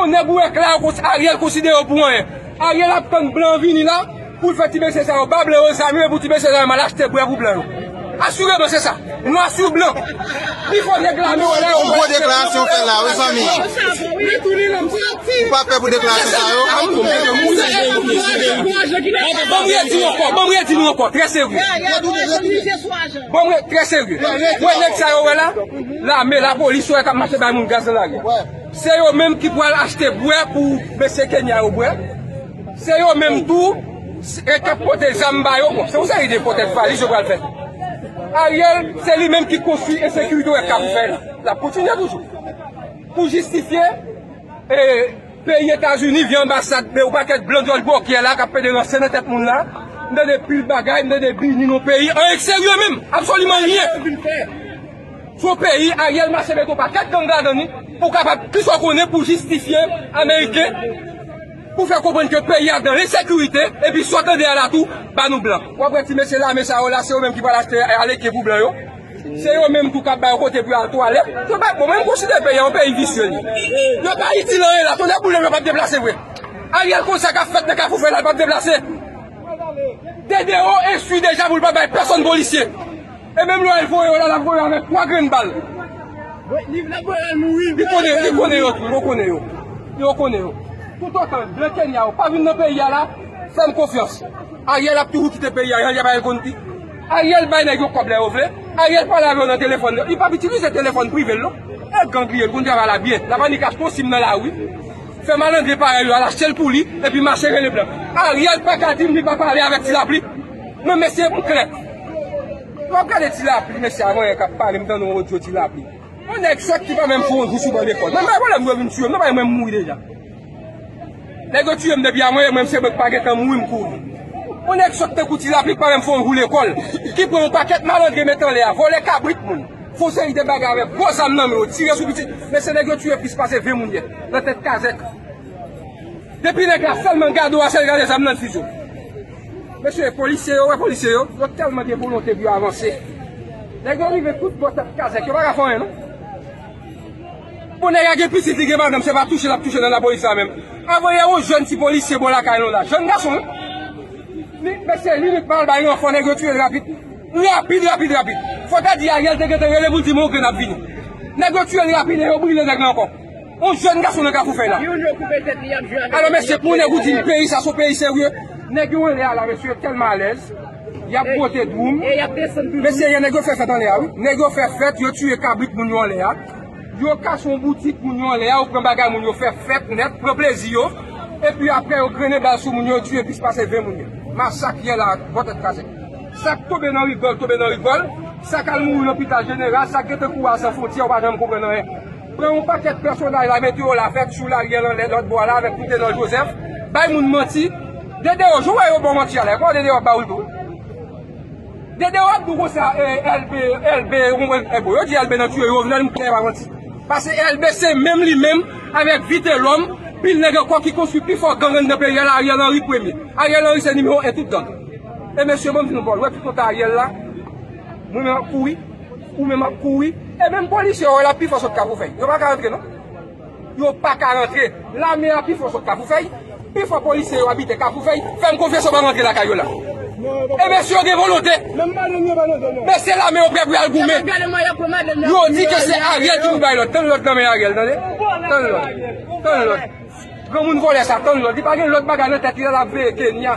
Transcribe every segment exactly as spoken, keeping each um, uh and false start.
Nèg ou wè k la yo, Ariel konsidere yo pou anyen. Ariel ap tann blan vini la pou l fè ti mesye sa yo ba blan yo zam yo, pou ti mesye sa yo mal achte bwè pou blan yo. Asireman se sa. Nwa sou blan. Pifò nèg lame yo la yo. Yon gwo deklarasyon fè la, wi, fanmi. Ou pa pè pou deklarasyon sa yo? Ban m redi nou ankò, ban m redi nou ankò, trè serye. Ban m re-, trè serye. Wè nèg sa yo wè la, lame, lapolis, wè k ap mache bay moun gaz nan lari. Se yo menm ki pral achte bwè pou mesye Kenya yo bwè. Se yo menm tou s-, e k ap pote zam ba yo. Bon, se yon seri de pòtèt valiz yo pral fè. Ariel, se li menm ki konstwi ensekirite w wè k ap fè la. L ap kontinye toujou. Pou jistifye, e, peyi Etazini vye anbasad, men yon pakèt blan djòl bòkyè la k ap pede ranse nan tèt moun la. M tande pil bagay, m tande bini nan peyi. Anyen k serye menm, absoliman anyen. Sou peyi, Ariel mache mete yon pakèt gang ladan li pou kapab, kisa w konnen, pou jistifye Ameriken, pou fè konprann ke peyi a dan ensekirite, epi sa w tande a la tou, ba nou blan. W ap wè ti mesye lame sa yo la, se yo menm ki pral achte aleke pou blan yo. Se yo menm tou k ap ba yo kote pou y al twalèt. Yo pa, bon, mwen, m konsidere peyi a yon peyi visye li. Yo pa itil anyen la, tonnè boule m, yo p ap deplase vre. Ariel konn sa k ap fèt nan Kafou Fèy la, l p ap deplase. T D O enstwi deja pou l pa bay pèsonn polisye. E menm lè l voye yo la, l ap voye yo avèk twa grenn bal. Li konnen, li konnen yo tou, yo konnen yo. Yo konnen yo. Toutotan blan Kenya yo pa vin nan peyi a la, fè m konfyans. Ariel ap toujou kite peyi a, jan Ariel konn di. Ariel bay nèg yo kòb lè yo vle. Ariel pale avè yo nan telefòn. Li p ap itilize telefòn prive l non. E gang li ye, l konn travay la byen. L ap annik achte yon sim nan lari. Fè malandren parèy yo al achte l pou li, epi mache rele blan. Ariel pa ka di m li pa pale avèk Ti Lapli. Non, mesye, m klè. W ap gade Ti Lapli, mesye, avan yè k ap pale, m tande yon odyo Ti Lapli. Yon nèg sòt ki pa menm fè yon jou sou ban lekòl. Mwen pa gen pwoblèm pou yo vin tiye m, non, paske mwen m mouri deja. Nèg yo tiye m depi avan yè, mwen, se mwen ki pa gentan mouri, m kouri. Yon nèg sòt tankou Ti Lapli ki pa menm fè yon jou lekòl, ki pran yon pakèt malandren mete anlè a, vòlè kabrit moun. Fè yon seri de bagay avèk gwo zam nan men yo, tire sou pitit. Mesye, nèg yo tiye plis pase ven moun yè, nan tèt kazèk. Depi nèg la sèlman gade w a, sèl gade zam nan, l fize w. Mesye, polisye yo, wè polisye yo, yo tèlman gen volonte pou yo avanse. Nèg yo rive tout bò tèt kazèk, yo pa ka fè anyen non. Bon, nèg la gen pitit, li gen madanm, se pa touche l ap touche nan lapolis la menm. Avan yè, yon jèn ti polisye bò lakay nou la, jèn gason wi. Li, mesye, li, li pa al bay ranfò, nèg yo tiye l rapid. Rapid, rapid, rapid. Fò ta di Ariel te gentan rele pou l di, "Mon grenn ap vini." Nèg yo tiye l rapid e yo brile nèg la ankò. Yon jèn gason nan Kafou Fèy la. Youn yo koupe tèt li, y ap jwe avèk li. Alò, mesye, pou nèg ou di m peyi sa se yon peyi serye, nèg yo anlè a la, mesye, yo tèlman alèz. Y ap bwote dwoum. E y ap desann toujou. Mesye, yè nèg yo fè fèt anlè a, wi. Nèg yo fè fèt, yo tiye kabrit moun yo anlè a. Yo kase yon boutik moun yo anlè a, yo pran bagay moun yo fè fèt nèt, pran plezi yo. Epi apre yo grennen bal sou moun yo, yo tiye plis pase ven moun yo. Masak yè la, bò tèt kazèk. Sa k tonbe nan rigòl, tonbe nan rigòl. Sa k al mouri lopital jeneral, sa k gentan kouri al san fwontyè, ou pa janm konprann anyen. Pran yon pakèt pèsonaj la, mete yo la, fè tchoul Ariel anlè lòt bò a la avèk Toutenòl Joseph, bay moun manti. Dede yo, jan w wè yo ba w manti a la, e pa w Dede yo ap ba w l tou. Dede yo ap di w konsa, e, Elbe, Elbe, e, bon, yo di Elbe nan tiye Jovenel, m klè pa manti. Paske Elbe se menm li menm avèk Vitelòm, pil nèg ankò ki konstwi pi fò gang anndan peyi a la, Ariel Henry premye. Ariel Henry se nimewo en tout gang. E mesye, ban m di nou pa w wè tout konta Ariel la, mwen menm ap kouri, ou menm ap kouri, e menm polisye yo wè la pi fò sot Kafou Fèy. Yo pa ka rantre non. Yo pa ka rantre. Lame a pi fò sot Kafou Fèy, pi fò polisye yo abite Kafou Fèy, fè m konfyans yo pa rantre lakay yo la. E mesye yo gen volonte. Mesye lame yo prè pou y al goumen. Yo di ke se Ariel ki pou bay lòd. Tann lòd nan men Ariel, tande. Tann lòd. Tann lòd. Granmoun vòlè sa, tann lòd. Li pa gen lòt bagay nan tèt li la, l ap veye Kenya.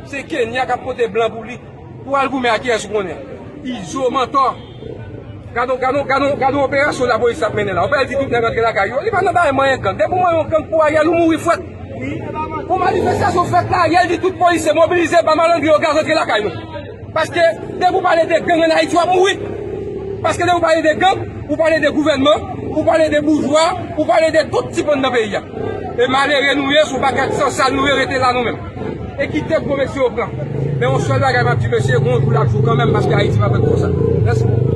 Se Kenya k ap pote blan pou li. Pou al goumen ak kiyès ou konnen? Izo, mantò. Gade, gade, gade, gade operasyon lapolis ap mennen la. Ou pa di tout nèg antre lakay yo. Li pa nan bagay manyen gang. Depi w manyen yon gang pou Ariel, ou mouri frèt. Pou manifestasyon fèt la, Ariel di tout polisye mobilize, ba malandren yo gaz, antre lakay nou. Paske depi w pale de gang ann Ayiti, w ap mouri. Paske depi w pale de gang, ou pale de gouvènman, ou pale de boujwa, ou pale de tout tip anndan peyi a. E malere nou ye, se yon pakèt san sal nou ye, rete la nou menm. E kite gwo mesye yo pran. Men yon sèl bagay m ap di mesye, gon jou l ap jou kanmenm, paske Ayiti p ap ret konsa. Mèsi.